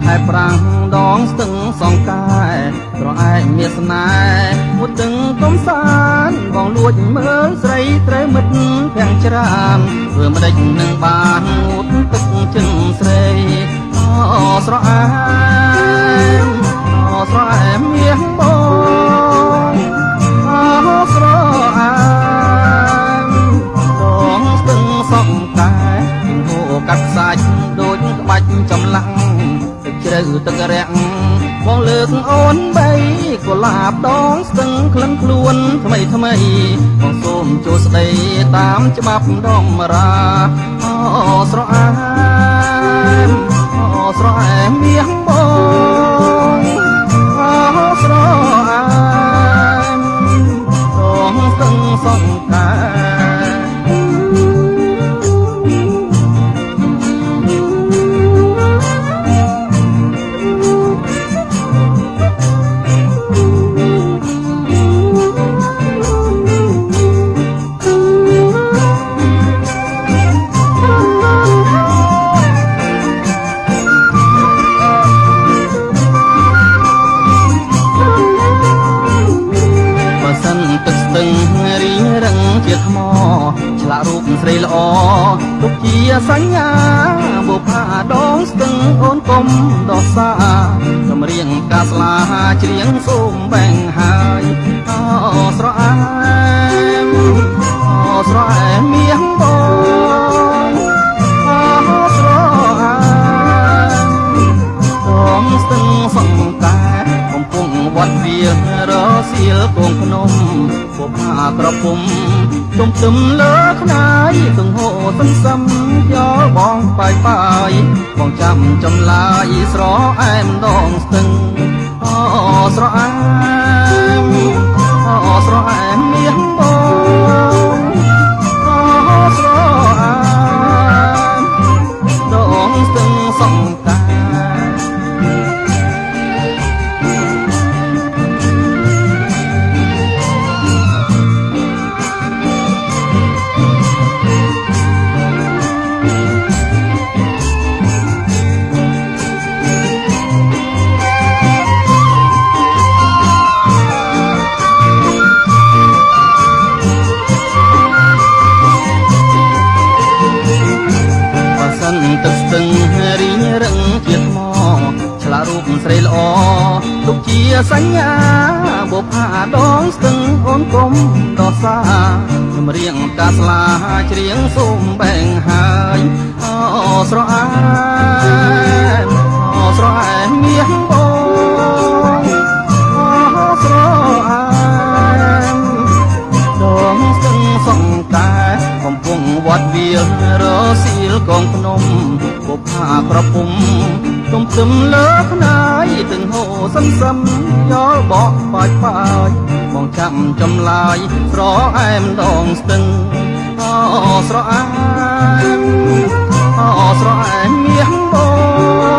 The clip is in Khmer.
ខែប្រាំងដងស្ទឹងសងកែស្រអែមមានស្នេហ៍មុតទឹងកំសានបងលួចមើលស្រីត្រូវមិត្តភាំងច្រានធ្វើមិនដេចនឹងបានងូតទឹកជឹងស្រីអូស្រអែមអូស្រអែមមាសបងអូស្រអែមដងស្ទឹងសងកែហូកាត់សាច់ដូចក្បាច់ចម្លាក់ទឹកជ្រៅទឹករាក់បងលើកអូនបីកុលាបដងស្ទឹងក្លិនខ្លួនថ្មីថ្មីបងសូមចូលស្ដីតាមច្បាប់ដមរាអូស្រអែមអូស្រអែមមាសបងអូស្រអែមដងស្ទឹងសងកែទឹកស្ទឹងរីងរឹងជាថ្មឆ្លាក់រូបស្រីល្អទុកជាសញ្ញាបុផាដងស្ទឹងអូនកុំដោះសាចម្រៀងកាស្លាច្រៀងសូមបែងហើយអូស្រអែមអូស្រអែមមាសបងអូស្រអែមដងស្ទឹងសង្កែកំពុងវត្តវារសៀលគងភ្នំពុផាក្រពុំទុំទឹមលើខ្នាយទងហោសន្សំយកបងបាយបាយបងចាំចម្លាយស្រអែមដងស្ទឹងអូស្រអែមអូស្រអែមមាសបងអូស្រអែមដងស្ទឹងសង្កែទឹកស្ទឹងរីងរឹងជាថ្មឆ្លារូបស្រីល្អទុកជាសញ្ញាបុផាដងស្ទឹងអូនកុំដោះសាចម្រៀងកាស្លាច្រៀងសូមបែងហើយអូស្រអែមអូស្រអែមមាសបងអូស្រអែមដងស្ទឹងសង្កែកំពុងវត្តវាលរសៀលកងភ្នំបុផាក្រពុំទុំទឹមលើខ្នាយទាំងហូសន្សំយកបកបាច់បាយបងចាំចម្លាយស្រអែមដងស្ទឹងអូស្រអែមអូស្រអែមមាសបង